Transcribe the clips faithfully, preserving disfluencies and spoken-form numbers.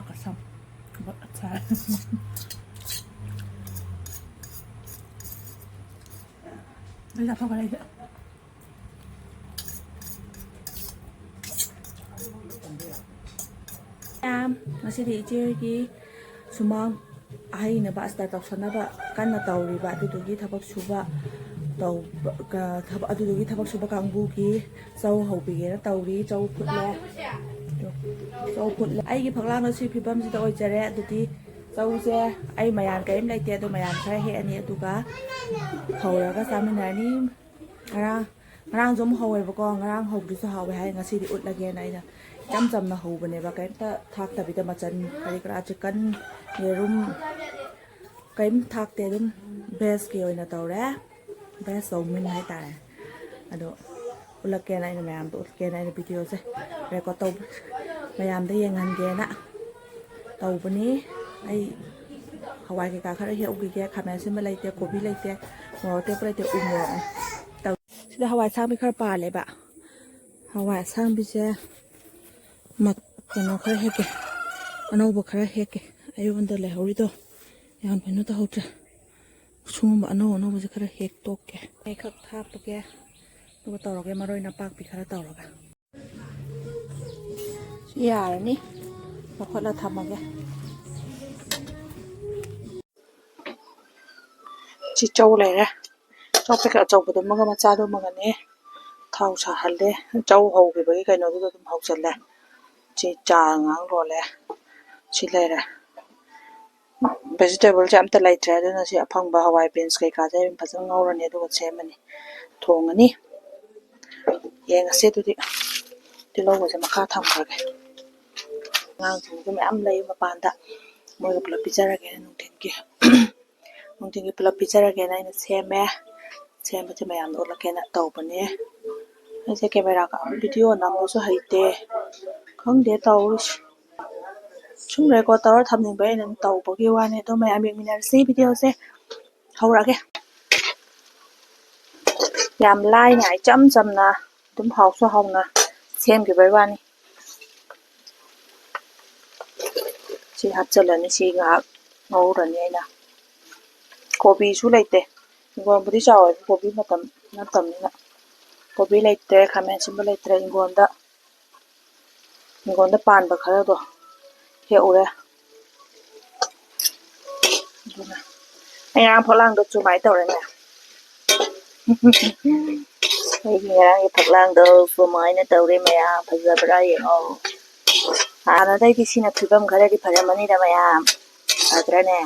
Kasam. But ꯑꯆꯥꯔ꯫ ꯑꯩ ꯆꯥꯊꯣꯛꯈ꯭ꯔꯦ ꯑꯩꯗꯤ꯫ ꯃꯌꯥꯝ, ꯉꯁꯤꯗꯤ ꯏꯆꯦꯒꯤ ꯁꯨꯃꯥꯡ ꯍꯩꯅꯕ ꯑꯁꯇꯔ ꯇꯧꯁꯟꯅꯕ ꯀꯟꯅ ꯇꯧꯔꯤꯕ, ꯑꯗꯨꯗꯨꯒꯤ ꯊꯕꯛ ꯁꯨꯕ ꯇꯧꯕ, ꯀ-, ꯊꯕꯛ, ꯑꯗꯨꯗꯨꯒꯤ ꯊꯕꯛ ꯁꯨꯕ ꯀꯥꯡꯕꯨꯒꯤ ꯆꯧ ꯍꯧꯕꯤꯒꯦꯅ ꯇꯧꯔꯤ꯫ ꯆꯧ ꯐꯨꯠꯂꯦ꯫ ꯆꯧ ꯐꯨꯠꯂꯦ꯫ ꯑꯩꯒꯤ ꯐꯛꯂꯥꯡꯗꯣ ꯁꯤ ꯐꯤꯕꯝꯁꯤꯗ ꯑꯣꯏꯖꯔꯦ꯫ ꯑꯗꯨꯗꯤ ꯆꯧꯁꯦ ꯑꯩ ꯃꯌꯥꯝ ꯀꯔꯤꯝ ꯂꯩꯇꯦ, ꯑꯗꯣ ꯃꯌꯥꯝ ꯈꯔ ꯍꯦꯛꯑꯅꯤ, ꯑꯗꯨꯒ ꯍꯧꯔꯒ ꯆꯥꯃꯤꯟꯅꯔꯅꯤ꯫ ꯉꯔꯥꯡ, ꯉꯔꯥꯡꯁꯨ ꯑꯃꯨꯛ ꯍꯧꯋꯦꯕꯀꯣ, ꯉꯔꯥꯡ ꯍꯧꯕꯗꯨꯁꯨ ꯍꯥꯎꯋꯦ ꯍꯥꯏ, ꯉꯁꯤꯗꯤ ꯎꯠꯂꯒꯦꯅ ꯑꯩꯅ ꯏꯆꯝ ꯆꯝꯅ ꯍꯧꯕꯅꯦꯕ, ꯀꯔꯤꯝꯇ ꯊꯥꯛꯇꯕꯤꯗ, ꯃꯆꯟ ꯀꯔꯤ ꯀꯔꯥ, ꯆꯤꯛꯀꯟ, ꯌꯦꯔꯨꯝ, ꯀꯔꯤꯝ ꯊꯥꯛꯇꯦ, ꯑꯗꯨꯝ ꯚꯦꯖꯀꯤ ꯑꯣꯏꯅ ꯇꯧꯔꯦ, ꯚꯦꯖ ꯆꯧꯃꯤꯟ ꯍꯥꯏꯇꯥꯔꯦ꯫ ꯑꯗꯣ ꯎꯠꯂꯛꯀꯦꯅ ꯑꯩꯅ, ꯃꯌꯥꯝꯗꯣ ꯎꯠꯀꯦꯅ ꯑꯩꯅ ꯚꯤꯗꯤꯑꯣꯁꯦ ꯔꯦꯀꯣꯔꯠ ꯇꯧꯕ, ꯃꯌꯥꯝꯗ ꯌꯦꯡꯍꯟꯒꯦꯅ ꯇꯧꯕꯅꯤ꯫ ꯑꯩ ꯍꯋꯥꯏ ꯀꯩꯀꯥ ꯈꯔ ꯍꯦꯛꯎꯈꯤꯒꯦ꯫ ꯈꯥꯃꯦꯟ ꯑꯁꯤꯟꯕ ꯂꯩꯇꯦ, ꯀꯣꯕꯤ ꯂꯩꯇꯦ, ꯃꯣꯔꯣꯛ ꯑꯇꯦꯛꯄ ꯂꯩꯇꯦ, ꯎ ꯃꯣꯔꯣꯛꯅꯦ꯫ ꯇꯧ-, ꯁꯤꯗ ꯍꯋꯥꯏ ꯑꯁꯥꯡꯕꯤ ꯈꯔ ꯄꯥꯜꯂꯦꯕ꯫ ꯍꯋꯥꯏ ꯑꯁꯥꯡꯕꯤꯁꯦ ꯃ-, ꯀꯩꯅꯣ ꯈꯔ ꯍꯦꯛꯀꯦ, ꯑꯅꯧꯕ ꯈꯔ ꯍꯦꯛꯀꯦ꯫ ꯑꯩꯉꯣꯟꯗ ꯂꯩꯍꯧꯔꯤꯗꯣ ꯌꯥꯝ ꯀꯩꯅꯣ ꯇꯧꯍꯧꯗ꯭ꯔꯦ꯫ ꯁꯨꯝꯕ ꯑꯅꯧ ꯑꯅꯧꯕꯁꯦ ꯈꯔ ꯍꯦꯛ ꯇꯣꯛꯀꯦ꯫ ꯃꯩꯈꯛ ꯊꯥꯞꯄꯒꯦ, ꯑꯗꯨꯒ ꯇꯧꯔꯒꯦ, ꯃꯔꯣꯏ ꯅꯄꯥꯛꯄꯤ ꯈꯔ ꯇꯧꯔꯒ꯫ ꯁꯤ ꯌꯥꯔꯅꯤ꯫ ꯂꯧꯈꯠꯂ ꯊꯝꯃꯒꯦ꯫ ꯁꯤ ꯆꯧ ꯂꯩꯔꯦ꯫ ꯆꯧ ꯄꯦꯀꯦꯠ ꯑꯆꯧꯕꯗꯨꯃꯒ ꯃꯆꯥꯗꯨꯃꯒꯅꯦ꯫ ꯊꯥꯎ ꯁꯥꯍꯜꯂꯦ꯫ ꯆꯧ ꯍꯧꯈꯤꯕꯒꯤ ꯀꯩꯅꯣꯗꯨꯗ ꯑꯗꯨꯝ ꯍꯧꯖꯜꯂꯦ꯫ ꯁꯤ ꯆꯥ ꯉꯥꯡ ꯂꯣꯜꯂꯦ꯫ ꯁꯤ ꯂꯩꯔꯦ꯫ ꯚꯦꯖꯤꯇꯦꯕꯜꯁꯦ ꯑꯝꯇ ꯂꯩꯇ꯭ꯔꯦ, ꯑꯗꯨꯅ ꯁꯤ ꯑꯐꯪꯕ ꯍꯋꯥꯏ, ꯕꯤꯟꯁ ꯀꯩꯀꯥꯁꯦ ꯑꯗꯨꯝ ꯐꯖꯅ ꯉꯧꯔꯅꯤ, ꯑꯗꯨꯒ ꯁꯦꯝꯃꯅꯤ, ꯊꯣꯡꯉꯅꯤ꯫ ꯌꯦꯡꯉꯁꯤ ꯑꯗꯨꯗꯤ꯫ ꯇꯤꯜꯍꯧꯒꯁꯦ ꯃꯈꯥ ꯊꯝꯈ꯭ꯔꯒꯦ꯫ ꯑꯉꯥꯡꯁꯤꯡꯁꯨ ꯃꯌꯥꯝ ꯂꯩ ꯃꯄꯥꯟꯗ, ꯃꯣꯏꯒ ꯄꯨꯂꯞ ꯄꯤꯖꯔꯒꯦꯅ ꯅꯨꯡꯊꯤꯜꯒꯤ꯫ ꯅꯨꯡꯊꯤꯜꯒꯤ ꯄꯨꯂꯞ ꯄꯤꯖꯔꯒꯦꯅ ꯑꯩꯅ ꯁꯦꯝꯃꯦ꯫ ꯁꯦꯝꯕꯁꯦ ꯃꯌꯥꯝꯗ ꯎꯠꯂꯛꯀꯦꯅ ꯇꯧꯕꯅꯦ꯫ ꯑꯩꯁꯦ ꯀꯦꯃꯦꯔꯥꯒ ꯚꯤꯗꯤꯑꯣ ꯅꯝꯕꯁꯨ ꯍꯩꯇꯦ꯫ ꯈꯪꯗꯦ ꯇꯧꯔꯤꯁꯦ꯫ ꯁꯨꯝ ꯔꯦꯀꯣꯔꯠ ꯇꯧꯔ ꯊꯝꯅꯤꯡꯕ ꯑꯩꯅ ꯑꯗꯨꯝ ꯇꯧꯕꯒꯤ ꯋꯥꯅꯤ꯫ ꯑꯗꯣ ꯃꯌꯥꯝ ꯌꯦꯡꯃꯤꯟꯅꯔꯁꯤ ꯚꯤꯗꯤꯑꯣꯁꯦ꯫ ꯍꯧꯔꯛꯑꯒꯦ꯫ ꯌꯥꯝ ꯂꯥꯏꯅ, ꯏꯆꯝ ꯆꯝꯅ, ꯑꯗꯨꯝ ꯍꯥꯎꯁꯨ ꯍꯥꯎꯅ ꯁꯦꯝꯈꯤꯕꯩ ꯋꯥꯅꯤ꯫ ꯁꯤ ꯍꯥꯞꯆꯤꯜꯂꯅꯤ꯫ ꯁꯤ ꯉꯥꯏꯍꯥꯛ ꯉꯧꯔꯅꯤ ꯑꯩꯅ꯫ ꯀꯣꯕꯤꯁꯨ ꯂꯩꯇꯦ꯫ ꯍꯤꯡꯒꯣꯜꯕꯨꯗꯤ ꯆꯥꯎꯋꯦ, ꯀꯣꯕꯤ ꯃꯇꯝ ꯅꯠꯇꯕꯅꯤꯅ꯫ ꯀꯣꯕꯤ ꯂꯩꯇ꯭ꯔꯦ, ꯈꯥꯃꯦꯟ ꯑꯁꯤꯟꯕ ꯂꯩꯇ꯭ꯔꯦ꯫ ꯍꯤꯡꯒꯣꯜꯗ, ꯍꯤꯡꯒꯣꯜꯗ ꯄꯥꯟꯕ ꯈꯔꯗꯣ ꯍꯦꯛꯎꯔꯦ꯫ ꯑꯗꯨꯅ ꯑꯩ ꯉꯔꯥꯡ ꯐꯛꯂꯥꯡꯗꯣ ꯆꯨꯃꯥꯏ ꯇꯧꯔꯦꯅꯦ꯫ ꯑꯩꯒꯤ ꯉꯔꯥꯡꯒꯤ ꯐꯛꯂꯥꯡꯗꯣ ꯁꯨꯃꯥꯏꯅ ꯇꯧꯔꯦ ꯃꯌꯥꯝ, ꯐꯖꯕ꯭ꯔꯥ ꯌꯦꯡꯉꯣ꯫ ꯍꯥꯟꯅꯗꯩꯗꯤ ꯁꯤꯅ ꯐꯤꯕꯝ ꯈꯔꯗꯤ ꯐꯔꯝꯃꯅꯤꯗ ꯃꯌꯥꯝ, ꯐꯗ꯭ꯔꯅꯦ?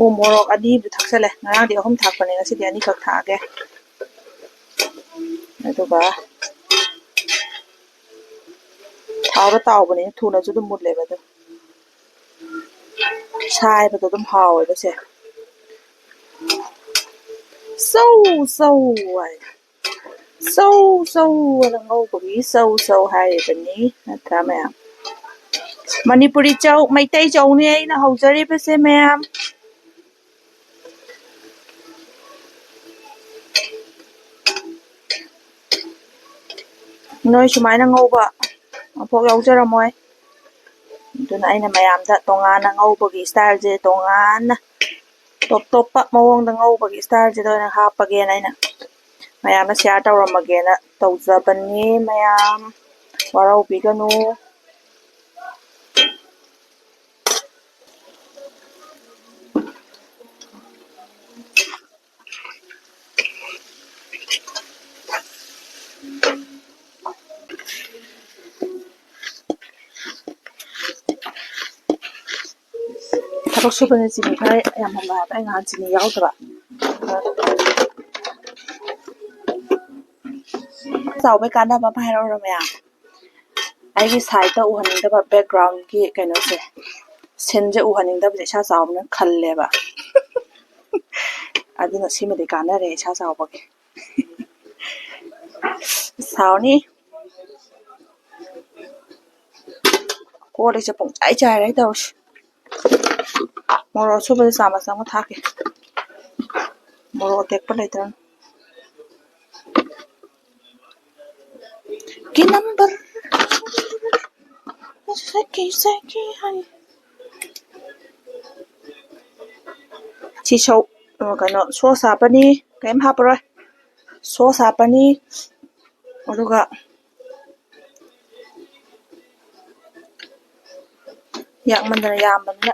ꯎ ꯃꯣꯔꯣꯛ ꯑꯅꯤꯕꯨ ꯊꯥꯛꯆꯜꯂꯦ, ꯉꯔꯥꯡꯗꯤ ꯑꯍꯨꯝ ꯊꯥꯛꯄꯅꯦ, ꯉꯁꯤꯗꯤ ꯑꯅꯤꯈꯛ ꯊꯥꯛꯑꯒꯦ꯫ ꯑꯗꯨꯒ ꯊꯥꯎꯗ ꯇꯥꯎꯕꯅꯤꯅ ꯊꯨꯅꯁꯨ ꯑꯗꯨꯝ ꯃꯨꯜꯂꯦꯕ꯫ ꯑꯗꯣ ꯁꯥꯏꯕꯗꯣ ꯑꯗꯨꯝ ꯍꯥꯎꯋꯦꯕ ꯁꯦ꯫ ꯆꯧ ꯆꯧ ꯍꯥꯏ꯫ ꯆꯧ ꯆꯧ ꯑꯅ ꯉꯧꯕꯒꯤ ꯆꯧ ꯆꯧ ꯍꯥꯏꯔꯤꯕꯅꯤ, ꯅꯠꯇ꯭ꯔꯥ ꯃꯌꯥꯝ? ꯃꯅꯤꯄꯨꯔꯤ ꯆꯧ, ꯃꯩꯇꯩ ꯆꯧꯅꯤ ꯑꯩꯅ ꯍꯧꯖꯔꯤꯕꯁꯦ ꯃꯌꯥꯝ꯫ ꯅꯣꯏ ꯁꯨꯃꯥꯏꯅ ꯉꯧꯕ ꯑꯃꯐꯥꯎ ꯌꯥꯎꯖꯔꯝꯃꯣꯏ꯫ ꯑꯗꯨꯅ ꯑꯩꯅ ꯃꯌꯥꯝꯗ ꯇꯣꯉꯥꯟꯅ ꯉꯧꯕꯒꯤ ꯏꯁꯇꯥꯏꯜꯁꯦ, ꯇꯣꯉꯥꯟꯅ ꯇꯣꯞ ꯇꯣꯞꯄ ꯃꯑꯣꯡꯗ ꯉꯧꯕꯒꯤ ꯏꯁꯇꯥꯏꯜꯁꯤꯗ ꯑꯣꯏꯅ ꯍꯥꯞꯄꯒꯦꯅ ꯑꯩꯅ ꯃꯌꯥꯝꯅ ꯁꯤꯌꯥꯔ ꯇꯧꯔꯝꯃꯒꯦꯅ ꯇꯧꯖꯕꯅꯤ꯫ ꯃꯌꯥꯝ ꯋꯥꯔꯧꯕꯤꯒꯅꯨ꯫ ꯊꯕꯛ ꯁꯨꯕꯅ ꯆꯤꯅꯤ ꯈꯔ ꯌꯥꯝꯍꯜꯂꯣ ꯍꯥꯏꯕ, ꯑꯩ ꯉꯍꯥꯟ ꯆꯤꯅꯤ ꯌꯥꯎꯗꯕ꯫ ꯆꯥꯎꯕꯩ ꯀꯥꯟꯅꯕ ꯑꯃ ꯍꯥꯏꯔꯛꯎꯔꯥ ꯃꯌꯥꯝ? ꯑꯩꯒꯤ ꯁꯥꯏꯠꯇ ꯎꯍꯟꯅꯤꯡꯗꯕ ꯕꯦꯛꯒ꯭ꯔꯥꯎꯟꯒꯤ ꯀꯩꯅꯣꯁꯦ, ꯁꯤꯟꯁꯦ ꯎꯍꯟꯅꯤꯡꯗꯕꯁꯦ ꯏꯁꯥ ꯆꯥꯎꯕꯅ ꯈꯜꯂꯦꯕ꯫ ꯑꯗꯨꯅ ꯁꯤꯃꯗꯤ ꯀꯥꯟꯅꯔꯦ ꯏꯁꯥ ꯆꯥꯎꯕꯒꯤ꯫ ꯁꯥꯎꯅꯤ꯫ ꯀꯣꯜ ꯂꯤꯛꯁꯦ ꯄꯨꯡꯆꯥꯏ ꯆꯥꯏꯔꯦ ꯇꯧꯔꯤꯁꯦ꯫ ꯃꯣꯔꯣꯛ ꯑꯁꯨꯕꯁꯦ ꯆꯥꯃꯁ ꯑꯃ ꯊꯥꯛꯀꯦ꯫ ꯃꯣꯔꯣꯛ ꯑꯇꯦꯛꯄ ꯂꯩꯇ꯭ꯔꯅ꯫ ꯀꯤ ꯅꯝꯕꯔ ꯁꯦꯀꯤ ꯁꯦꯀꯤ ꯍꯥꯏ꯫ ꯁꯤ ꯁꯧ-, ꯑ, ꯀꯩꯅꯣ, ꯁꯣꯁ ꯍꯥꯞꯄꯅꯤ, ꯀꯩꯝ ꯍꯥꯞꯄꯔꯣꯏ꯫ ꯁꯣꯁ ꯍꯥꯞꯄꯅꯤ, ꯑꯗꯨꯒ ꯌꯥꯛꯃꯟꯗꯅ ꯌꯥꯝꯕꯅꯤꯅ,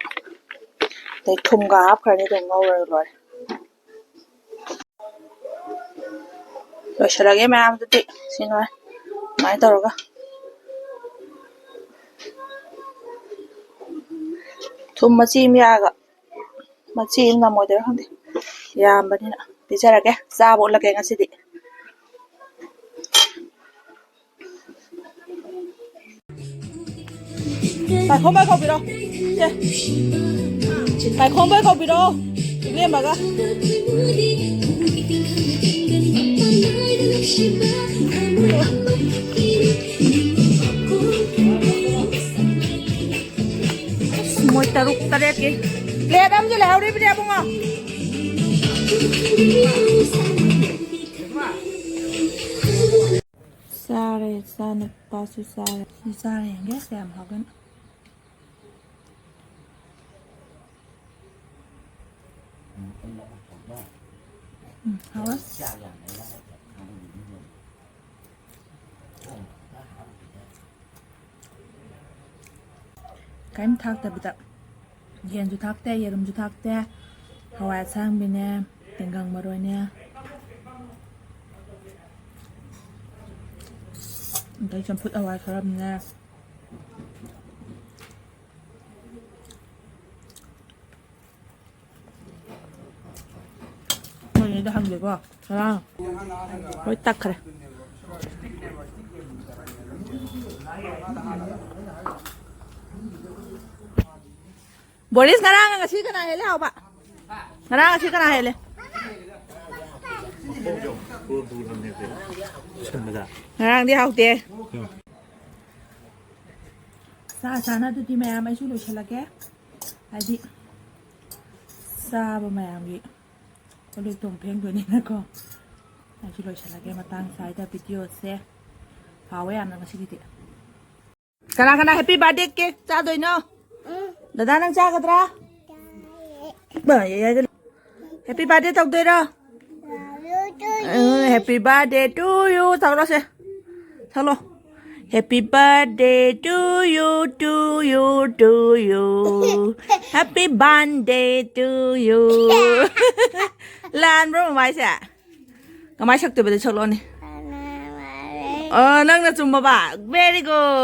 ꯑꯗꯩ ꯊꯨꯝꯒ ꯍꯥꯞꯈ꯭ꯔꯅꯤ, ꯑꯗꯨꯝ ꯉꯧꯔꯒ ꯂꯣꯏꯔꯦ꯫ ꯂꯣꯏꯁꯤꯜꯂꯒꯦ ꯃꯌꯥꯝꯗꯨꯗꯤ꯫ ꯁꯤ ꯂꯣꯏꯔꯦ꯫ ꯑꯗꯨꯃꯥꯏꯅ ꯇꯧꯔꯒ ꯊꯨꯝ ꯃꯆꯤ ꯑꯃ ꯌꯥꯛꯑꯒ, ꯃꯆꯤ ꯑꯃ ꯅꯝꯃꯣꯏꯗꯣꯏꯔꯥ ꯈꯪꯗꯦ, ꯌꯥꯝꯕꯅꯤꯅ꯫ ꯄꯤꯖꯔꯒꯦ, ꯆꯥꯕ ꯎꯠꯂꯒꯦ ꯉꯁꯤꯗꯤ꯫ ꯄꯥꯏꯈꯣꯝꯕ ꯀꯧꯕꯤꯔꯣ꯫ ꯁꯦ꯫ ꯄꯥꯏꯈꯣꯝꯕ ꯀꯧꯕꯤꯔꯣ꯫ ꯏꯕꯦꯝꯃꯒ꯫ ꯃꯣꯏ ꯇꯔꯨꯛ ꯇꯔꯦꯠꯀꯤ ꯄ꯭ꯂꯦꯠ ꯑꯃꯁꯨ ꯂꯩꯍꯧꯔꯤꯕꯅꯦ ꯑꯕꯨꯡꯉꯣ꯫ ꯆꯥꯔꯦ, ꯏꯆꯥ ꯅꯨꯄꯥꯁꯨ ꯆꯥꯔꯦ꯫ ꯁꯤ ꯆꯥꯔꯦ ꯌꯦꯡꯒꯦ, ꯀꯌꯥꯝ ꯍꯥꯎꯒꯦꯅ꯫ ꯎꯝ, ꯍꯥꯎꯋꯦ꯫ ꯀꯔꯤꯝ ꯊꯥꯛꯇꯕꯤꯗ꯫ ꯌꯦꯟꯁꯨ ꯊꯥꯛꯇꯦ, ꯌꯦꯔꯨꯝꯁꯨ ꯊꯥꯛꯇꯦ꯫ ꯍꯋꯥꯏ ꯑꯁꯥꯡꯕꯤꯅꯦ, ꯇꯤꯡꯒꯪ ꯃꯔꯣꯏꯅꯦ꯫ ꯑꯗꯩ ꯆꯝꯐꯨꯠ ꯍꯋꯥꯏ ꯈꯔꯅꯦ꯫ ꯃꯣꯏꯅꯤꯗ ꯍꯪꯒꯦꯀꯣ꯫ ꯉꯔꯥꯡ ꯂꯣꯏ ꯇꯛꯈ꯭ꯔꯦ꯫ ꯕꯣꯔꯤꯁ, ꯉꯔꯥꯡ ꯉꯁꯤ ꯀꯅꯥ ꯍꯦꯜꯂꯦ ꯍꯥꯎꯕ? ꯉꯔꯥꯡ ꯉꯁꯤ ꯀꯅꯥ ꯍꯦꯜꯂꯦ? ꯉꯔꯥꯡꯗꯤ ꯍꯥꯎꯇꯦ꯫ ꯆꯥ ꯆꯥꯅ ꯑꯗꯨꯗꯤ ꯃꯌꯥꯝ ꯑꯩꯁꯨ ꯂꯣꯏꯁꯤꯜꯂꯒꯦ꯫ ꯍꯥꯏꯗꯤ ꯆꯥꯕ ꯃꯌꯥꯝꯒꯤ ꯀꯣꯜ ꯂꯤꯛꯇꯣ ꯑꯃꯨꯛ ꯐꯦꯡꯗꯣꯏꯅꯤꯅꯀꯣ꯫ ꯑꯩꯁꯨ ꯂꯣꯏꯁꯤꯜꯂꯒꯦ ꯃꯇꯥꯡ ꯆꯥꯏꯗ ꯚꯤꯗꯤꯑꯣꯁꯦ꯫ ꯍꯥꯎꯋꯦ ꯌꯥꯝꯅ ꯉꯁꯤꯒꯤꯗꯤ꯫ ꯀꯅꯥ ꯀꯅꯥ happy birthday cake ꯆꯥꯗꯣꯏꯅꯣ? ꯗꯗꯥ, ꯅꯪ ꯆꯥꯒꯗ꯭ꯔꯥ? ꯍꯦꯄꯤ ꯕꯥꯔꯗꯦ ꯇꯧꯗꯣꯏꯔꯣ? Happy birthday to you ꯇꯧꯔꯣꯁꯦ꯫ ꯁꯛꯂꯣ꯫ Happy birthday to you, to you, to you. Happy birthday to you. ꯂꯥꯟꯕ꯭ꯔꯣ ꯃꯃꯥꯏꯁꯦ? ꯀꯃꯥꯏ ꯁꯛꯇꯣꯏꯕꯗꯤ ꯁꯛꯂꯛꯑꯣꯅꯦ꯫ ꯑꯣ, ꯅꯪꯅ ꯆꯨꯝꯃꯕ? Very good.